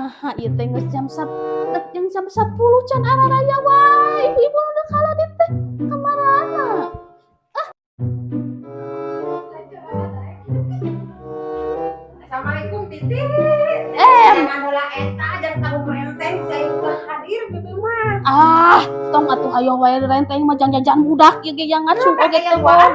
Nah, ieu teh geus jam jam 10 can araraya wae. Ibu-ibu nu kalah di teh kamarana? Ah. Assalamualaikum Titi. Jangan heula eta jang tanggung renteng saya teh hadir gitu mah. Ah, tong atuh hayo wae renteng mah jang jajan budak ieu ge yang ngacung oge teh boga.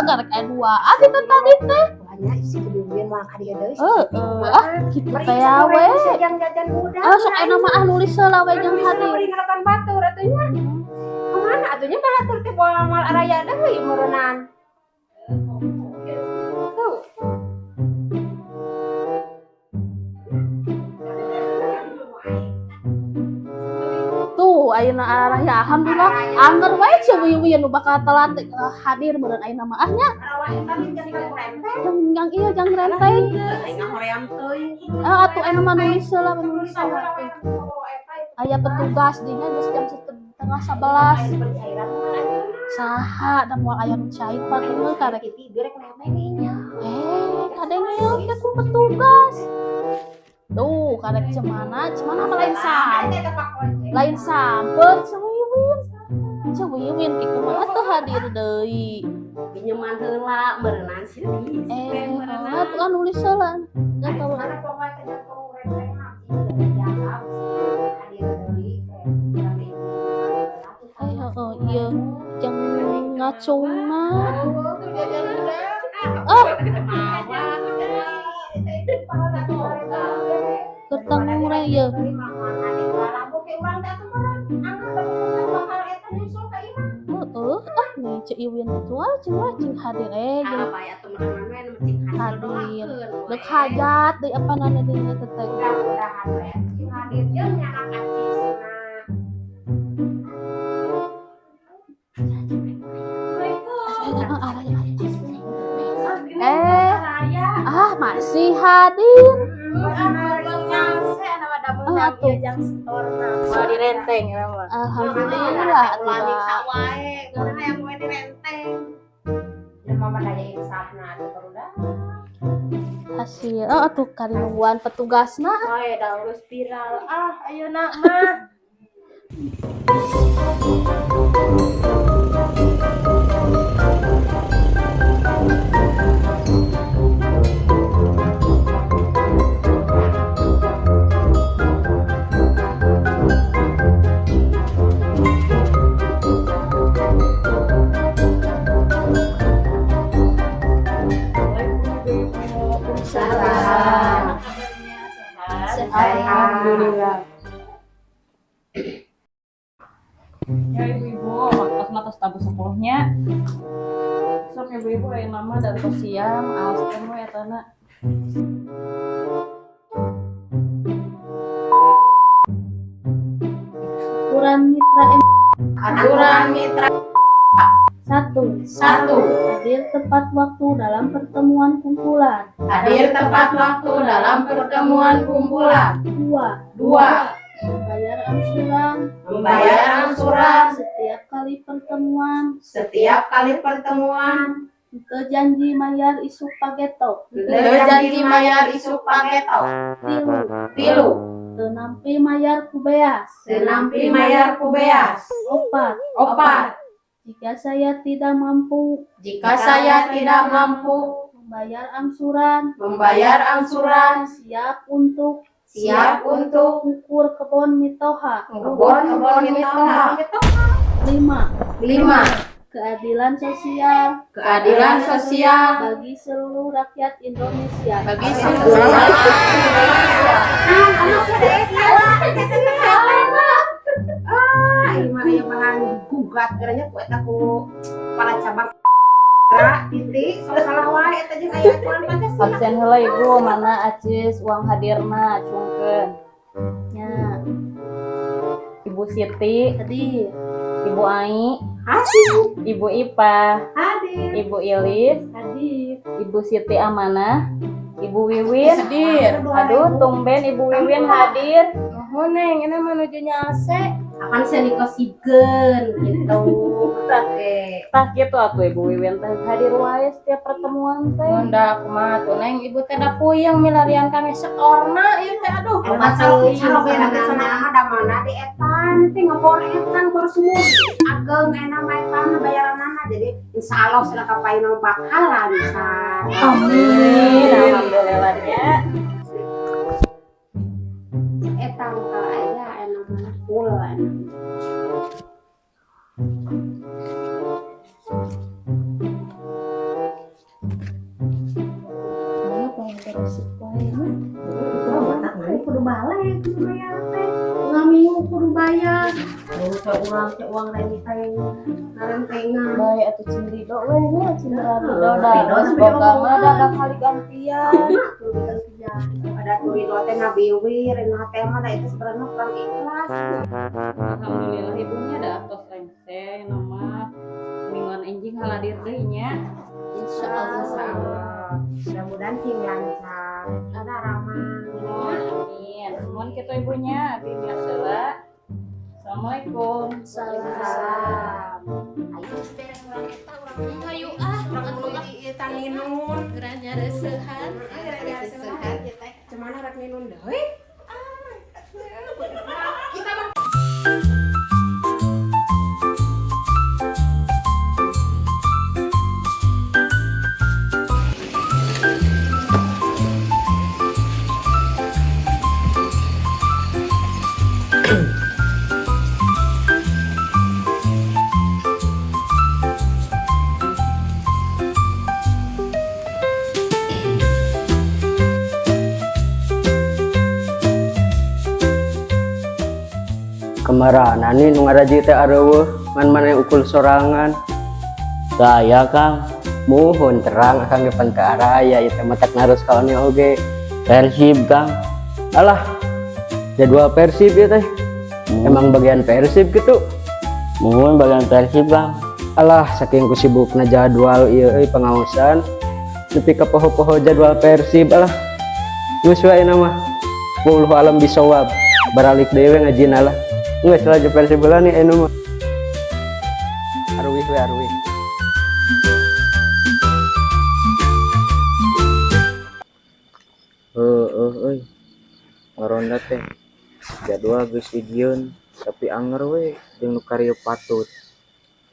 Garek aya duaan itu tadi teh. Banyak isi kebibian mah ka dieu deui. Heeh, ah kitu teh we. Jang jajan budak. Ah sok aya mah ah nulis heula we jang hadir. Beri ngalakan batur atuh nya. Kemana atuh nya balatur teh bawa mal araya deui meureunnan. Tuh. Tuh ayeuna araya alhamdulillah anger wae ceuwieu nu bakal telat hadir meureun ayeuna mah ah nya. Jang ieu jang renteng. Ah atuh ayeuna mah nulis heula nulis heula. Aya petugas dinya geus jam 10:30. Saha da moal aya nu cair patung karek. Kadenge teh ku petugas. Tuh, karek cemana, cemana mah lain sam. Lain samper cewiwin. Cewiwin ki kumaha teu hadir deui. Pinyeman heula meureunnan si Atuh ah nulis heula. Da tahu. Heeh ieu jang ngacungna. Ah. Ketemu reh ieu. Heeh, ah nih Ceu Iwin jual cing cing hadir jeung hadir. Deuk hajat deui apa nana deui eta teh. Mudah-mudahan we cing hadir jeung nyanak acisna. Ah masih hadir. Mau direnteng mah. Alhamdulillah ulah wae, geurna yang we direnteng. Dan mama daya insafna atuh barudak. Hasil oh atuh kari nungguan petugasna. Wae da geus viral ah ayeuna mah. Alhamdulillah. Ya ibu-ibu, waktu tabu 10-nya. Sok ibu-ibu yang lama dari siang, awas temu ya tanah. Aturan mitra M. Aturan mitra 1. 1. Hadir tepat waktu dalam pertemuan kumpulan. Hadir tepat waktu dalam pertemuan kumpulan. 2. 2. Membayar angsuran. Membayar angsuran setiap kali pertemuan. Setiap kali pertemuan. Teu janji mayar isuk pageto. Teu janji mayar isuk pageto. 3. 3. Teu nampi mayar ku beas. Teu nampi mayar ku beas. 4. 4. Jika saya tidak mampu. Jika saya tidak mampu membayar angsuran. Membayar angsuran. Siap untuk. Siap untuk ukur kebon mitoha. Kebon mitoha. 5. 5. Keadilan sosial. Keadilan sosial bagi seluruh rakyat Indonesia. Bagi seluruh rakyat Indonesia. Ah, imah aya bahan gugat geranya ku eta ku kepala cabang titik sok salah wae eta jeung aya aturan Pancasila. Absen heula ibu, mana acis uang hadirna acungkeun. Nya. Ibu Siti, hadir. Ibu Ai, hadir. Ibu Ipa, hadir. Ibu Ilis, hadir. Ibu Siti Amanah, Ibu Wiwin, hadir. Aduh, tumben Ibu Wiwin hadir. Nuhun Neng, ini menuju nyase. Akan saya dikosipkeun gitu. Tah kitu atuh Ibu Wiwin teh hadir wae setiap pertemuan teh. Honda kumaha tuh Neng, ibu teh da puyeng milarian kami setorna ieu teh aduh. Loba teuing sana da mana di etan teh ngebor etan bor sumur. Ageng enak mah etan bayaranana jadi insyaallah sila kapaina bakal lancar. Amin. Alhamdulillah ya. Eta kalau aya enak mah full enak. Kudu balik, kudu bayar teh. Ngaminggu kudu bayar. Uang teh uang renteng, rentengan. Bae atuh cing ridho we nya, cing ridho da. Boga mah da kali gantian. Ada tuh ridho teh ngabiwir, rena teh mah da itu sebenarnya kurang ikhlas. Alhamdulillah ibunya da atos rengse nama mingguan enjing haladir deui nya. Insyaallah. Mudah-mudahan sing lancar. Ada ramah. Amin. Mohon kitu ibunya abi biasa lah. Assalamualaikum. Salam. Ayo beres urang eta urang hayu ah urang ieu taninun geura nyareuseuhan. Geura nyareuseuhan ieu teh. Cemana rek ninun deui? Kita mah Kemarana nih nu ngaraji teh areueuh ngan maneh ukul sorangan. Saya Kang, muhun terang akang ge pan teu araya ieu teh matak narus kaone oge. Persib Kang. Alah, jadwal Persib ieu teh. Emang bagian Persib gitu. Muhun bagian Persib Kang. Alah, saking ku sibukna jadwal ieu euy pengaosan. Nepi ka poho-poho jadwal Persib alah. Geus wae mah. Wallahu alam bisawab. Baralik deui we ngajina lah. Nggak salah je Persib heula nih anu mah. Arwih we arwih. Heueuh euy. Ngaronda teh jadwal geus dijieun tapi anger we jeung nu karya patut.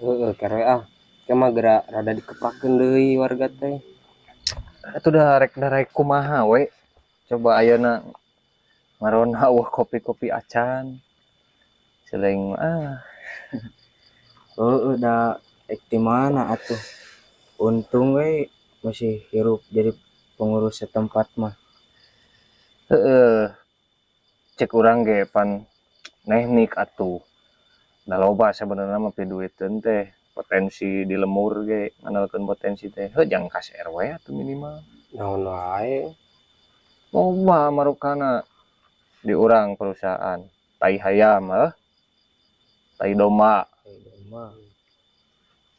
Heueuh kere ah. Ke mah geura rada dikeprakeun deui warga teh. Atuh da rek darek kumaha we. Coba ayeuna ngaronda eueuh kopi-kopi acan. Seleng ah. Heueuh da ek ti mana atuh. Untung we masih hirup jadi pengurus setempat mah. Heeh. Cek urang ge pan nehnik atuh. Da loba sebenarnya mah piduiteun teh potensi di lemur ge ngandalkeun potensi teh. Heuh jang kas RW atuh minimal. Naon wae. Loba marukana di urang perusahaan tai hayam heuh. Tai domba,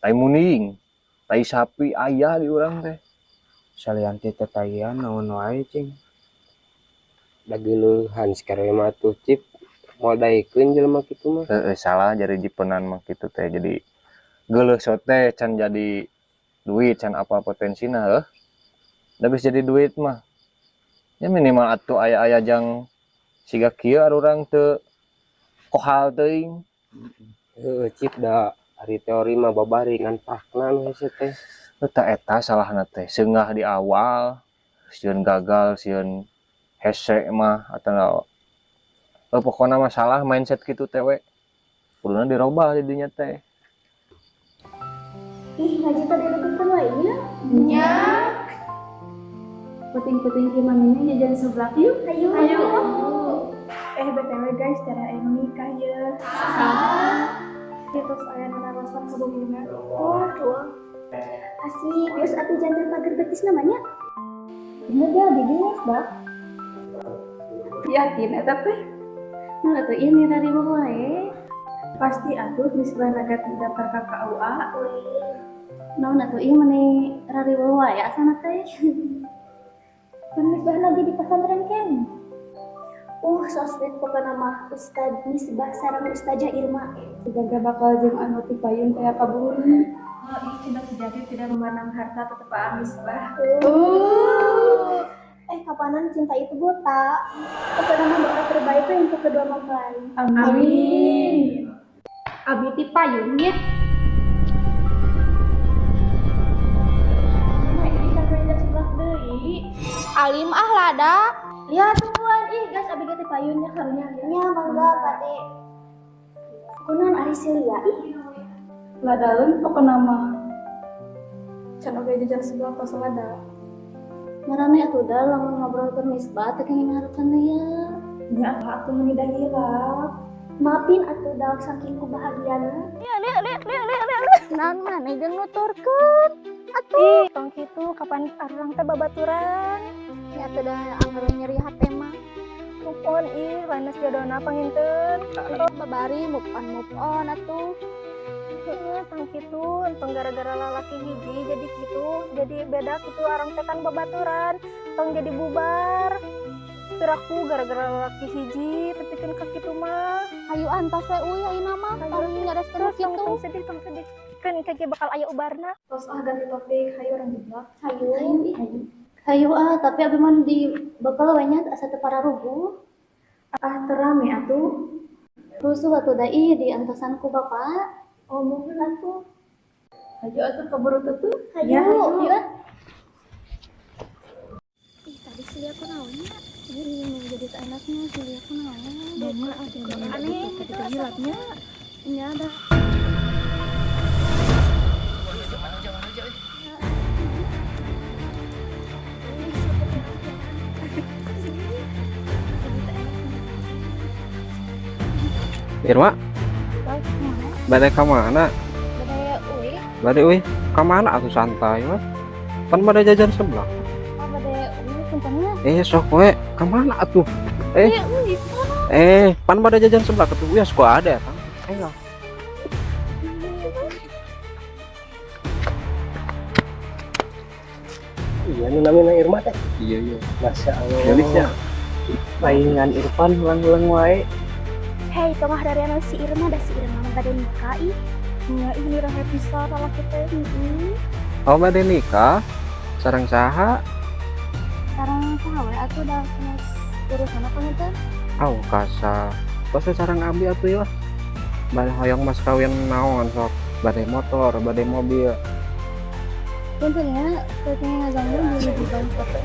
tai muning, tai sapi aya di urang teh. Salian teh tetaian naon wae cing. Da geuleuhan sakare mah tuh cip moal daekeun jelema kitu mah. Heeh salah jari jipenan mah kitu teh jadi geuleuh sote can jadi duit can apa potensina heuh. Da geus jadi duit mah. Ya minimal atuh aya-aya jang siga kieu arurang teu kohal teuing. Heeh cip da ari teori mah babari ngan prakna nu hese teh. Eta eta salahna teh seungah di awal sieun gagal sieun hese mah atawa pokona mah salah mindset kitu teh we. Kuduna dirobah di dinya teh. Ih ngaji tadi dilakukan wae nya. Nya. Penting-penting imamnya jajan seblak yuk. Ayo. Ayo. BTW guys, cara anu nikah ya. Terus aya narasan sebelumnya. Oh, tuh. Asik, terus atuh jantan pagar betis namanya. Bener dah, bibinya bah. Yakin eta teh? Nah, atuh ieu nira riweuh wae. Pasti atuh geus naga daftar ka KUA. Naon atuh ieu meni rariweuh wae asana teh. Kan Misbah lagi di pesantren ken. So sweet pokokna mah Ustad Misbah sareng Ustazah Irma. Semoga bakal jeung anu ti payun teh kaburu. Oh, ih cinta sejati tidak memandang harta tetep Aa Misbah. Kapanan cinta itu buta. Pokokna mah doakeun teh untuk kedua mempelai. Amin. Abi ti payun nya. Nah, ini kan jajan seblak deui. Alim ah lada. Lihat tungguan ih gas abi ge ti payun nya karunya. Nya mangga kade. Kunaon ari si Lia ih. Ladaeun pokona mah. Can oge jajan seblak tos lada. Marane atuh da lamun ngobrolkeun Misbah teh kenging ngarepan ya. Nya atuh meuni da hilap. Maafin atuh da saking ku bahagiana. Naon maneh jeung nuturkeun atuh. Ih, tong kitu kapan arurang teh babaturan. Ya atuh da anggar nyeri hate mah. Move on ih, lanes jodona panginten. Babari move on atuh. Heeh, tong kitu, entong gara-gara lalaki hiji jadi kitu, jadi beda kitu arang teh kan babaturan, tong jadi bubar. Piraku gara-gara lalaki hiji tepikeun ka kitu mah. Hayu antos we euy ayeuna mah, tong nyareskeun Terus kitu. tong sedih, tong sedih. Keun engke bakal aya ubarna. Tos ah ganti topik, hayu urang jeblak. Hayu. Hayu ah, tapi abi mah di bekal we nya asa teu pararuguh. Ah teu rame atuh. Rusuh atuh da ih di antosan ku bapak. Oh, mohon atuh. Hayu atuh keburu tutup. Hayu, Ya, hayu. ya. Ih, tadi si Lia kunaon nya? Ih, mau jadi teu enaknya si Lia kunaon. Bunga atuh Aneh, tadi teh hilapnya. Nya ada. Irma, bade ka mana? Bade uih. Bade uih ka mana atuh santai mah? Pan bade jajan seblak. Oh, bade uih puntennya. Sok we ka mana atuh? Uih. Pan bade jajan seblak atuh ya sok ada ya, Ayo. Iya, nu namina Irma teh. Iya, iya. Masya Allah. Gelisnya. Paingan Irfan ulang-ulang wae. Hei, tongah dari anu si Irma, da si Irma mah bade nikah ih. Nya ih rame pisan lalaki teh. Heeh. Oh, bade nikah? Sareng saha? Sareng saha we atuh da sanes urusan apa teh? Aw, kasa. Tos sareng abi atuh ya. Bade hoyong mas kawin naon sok? Bade motor, bade mobil. Punten ya, teu ngaganggu di bang foto.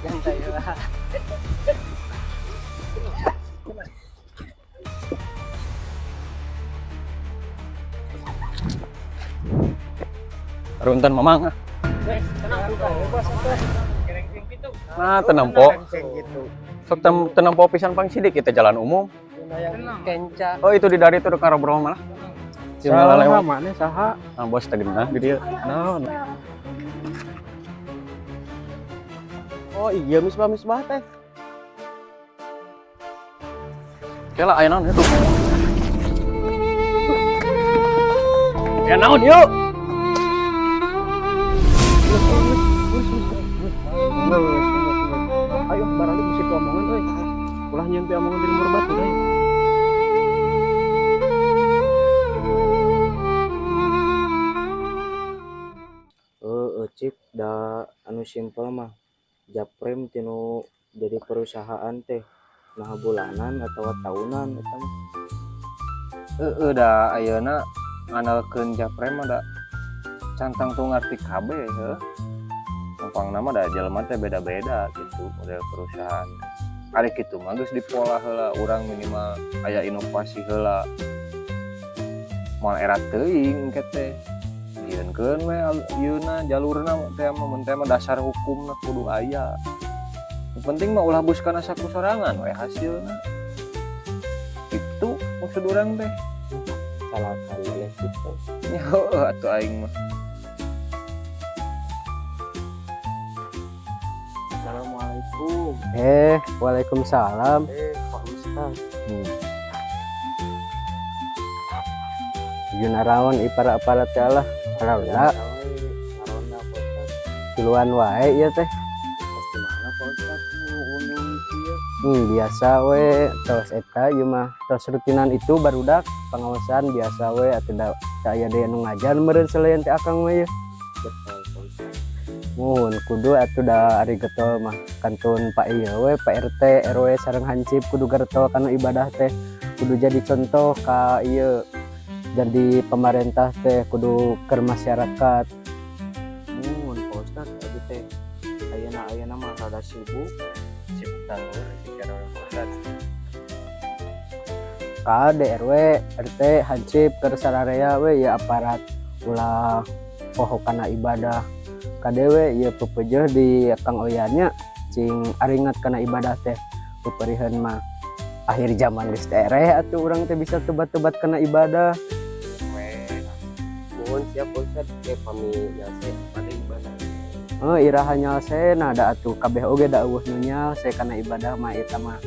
Santai lah. Runten mamang. Nah, tenang po. Sok tenang po pisan pang sidik kita jalan umum. Kenca. Oh, itu di dari itu dekat robrol malah. Saha mana saha? Nah, bos teh geunah di dieu. Naon? Oh iya misbah-misbah teh. Kela aya naon itu? Ya naon yuk. Ayo baralik bisi omongan euy. Ulah nyieun pi omongan di lembur batu euy. Heeh, Cip, da anu simpel mah Japrem tinu jadi perusahaan teh nah bulanan atau tahunan eta mah. Heeh, da ayeuna ngandalkeun Japrem mah da cantang tuh ngarti kabeh heuh. Numpang nama da jelema teh beda-beda gitu model perusahaan. Ari kitu mah geus dipola heula urang minimal aya inovasi heula. Moal era teuing engke teh. Jieunkeun we ieuna jalurna teh mah mun teh mah dasar hukumna kudu aya. Nu penting mah ulah bus kana saku sorangan we hasilna. Itu maksud urang teh. Salah kali ya gitu. Ya heueuh atuh aing mah. Assalamualaikum. Waalaikumsalam. Pak Ustaz. Junaraon ipara-para teh lah. Arawna Ngaronda Pak Ustaz. Tiluan wae ieu teh. Terus gimana Pak Ustaz nu unung kieu? Biasa we tos eta ieu mah tos rutinan itu barudak pengawasan biasa we atuh da teu aya deui anu ngajar meureun selain teh akang mah ieu. Betul Pak Ustaz. Muhun kudu atuh da ari getol mah kantun Pak ieu we Pak RT RW sareng hansip kudu getol kana ibadah teh, kudu jadi contoh ka ieu, jadi pemerintah teh kudu keur masyarakat. Muhun Pak Ustad, abi teh ayeuna ayeuna mah rada sibuk. Sibuk tanggur secara Ustad. Ka RW RT hansip keur sararea we ya aparat ulah poho kana ibadah. Kade we ieu pepeujeuh di Kang Oyannya cing aringat kana ibadah teh, peperihan mah akhir zaman geus tereh atuh urang teh bisa tobat-tobat kana ibadah. Mohon siap Pak Ustad, ke pami nyalse pada ibadah. Oh, iraha nyalse nah da atuh kabeh oge da euweuh nu nyalse kana ibadah mah eta mah.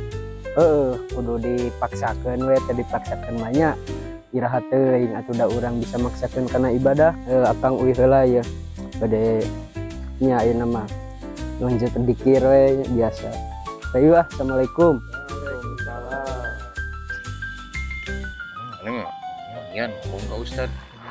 Heeh, kudu dipaksakeun we teh, dipaksakeun mah nya iraha teuing atuh da urang bisa maksakeun kana ibadah. Heuh, akang uih heula ya. Bade nya ayeuna mah lanjut dikir we biasa. Ayo ah, assalamualaikum. Waalaikumsalam. Ini mah yan ngomong ke Ustad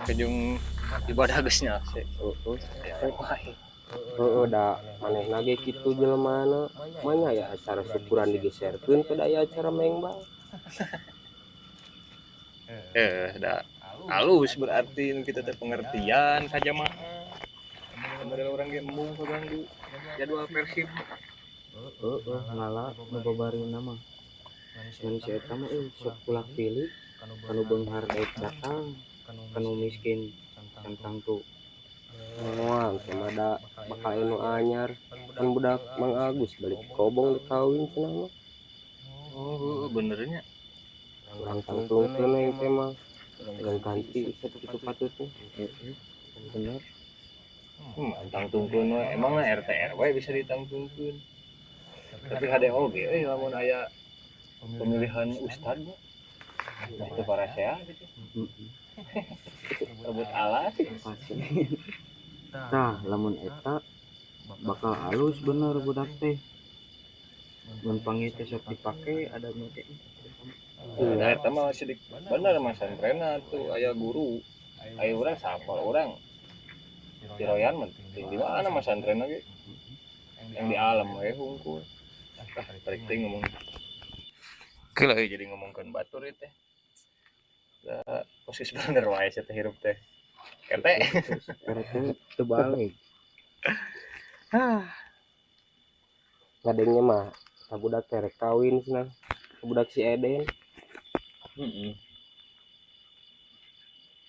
kejung ibadah geus nyalse. Heeh. Ya, wae. Heeh, da manehna ge kitu jelemana. Manya ya acara syukuran digeserkeun ke aya acara mengbal. Eh, da halus berarti nu kita teh pengertian ka jamaah. Model urang ge embung kaganggu jadwal Persib. Heeh, ngala nu babarina mah. Ngan si eta mah euy sok pulak pilih, kanu beunghar daek datang, kanu miskin can tangtu. Moal teh mah da bakal aya nu anyar. Kan budak Mang Agus balik kobong dikawin cenah mah. Oh, heueuh bener nya. Urang tangtungkeun we teh mah. Urang ganti Ustad kitu patutnya. Bener. Tangtungkeun we emang RT RW bisa ditangtungkeun. Tapi hade oge euy lamun aya pemilihan ustad mah. Nah, itu para saya gitu. Rebut alat. Pasti. Tah, lamun eta bakal halus bener budak teh. Mun panggil teh sok dipake ada teh. Nah, eta mah sidik bener mah santrena tuh aya guru. Aya urang sapal urang. Ciroyan mah di mana mah santrena ge? Yang di alam we hungkul. Ah, tarik teh ngomong. Keula jadi ngomongkeun batur ieu teh. Da posisi bener wae sia teh hirup teh. RT. RT teu balik. Ah, Ngadengnya mah ka budak teh rek kawin cenah. Ka budak si Eden. Heeh.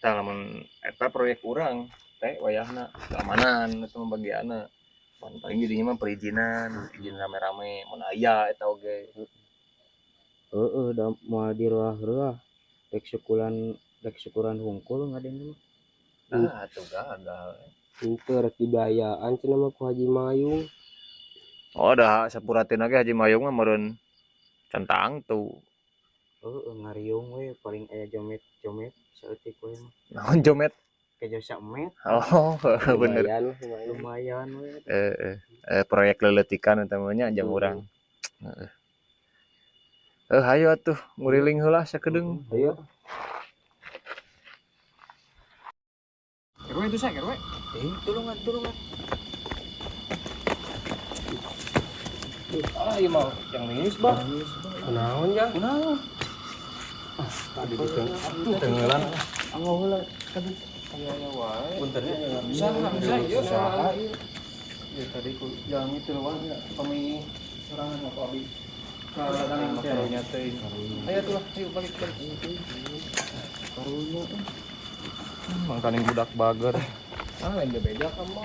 Tah lamun eta proyek urang teh wayahna keamanan eta mah bagianna. Pan paling jadinya mah perizinan, izin rame-rame mun aya eta oge. Heeh, da moal diruah-ruah. Rek syukuran hungkul ngadeng mah. Ah, atuh gagal. Henteu rek dibiayaan cenah mah ku Haji Mayung. Oh, dah sapuratina ge Haji Mayung mah meureun can tangtu. Heeh, ngariung we paling aya jomet-jomet saeutik we mah. Naon jomet? Kejo samet. Oh, bener. Lumayan lah, lumayan. Lumayan we. Proyek leletikan eta mah nya jam urang. Heeh. Hayu atuh nguriling heula sakedeung. Ayo. RW itu saya RW. Tulungan, tulungan. Ah, ieu mah yang nangis, Bang. Kunaon jang? Kunaon? Tadi diteng Atuh tenggelan. Anggo heula tadi. Aya wae. Puntennya ya Usaha, usaha ieu usaha. Ya tadi ku jalan itu wae ya pami sorangan mah ku abi. Ka ladang karunya teh. Ayo tuh lah, yuk balik balik. Karunya. Mangkaning budak bager. Ah, lain bebeja kamu.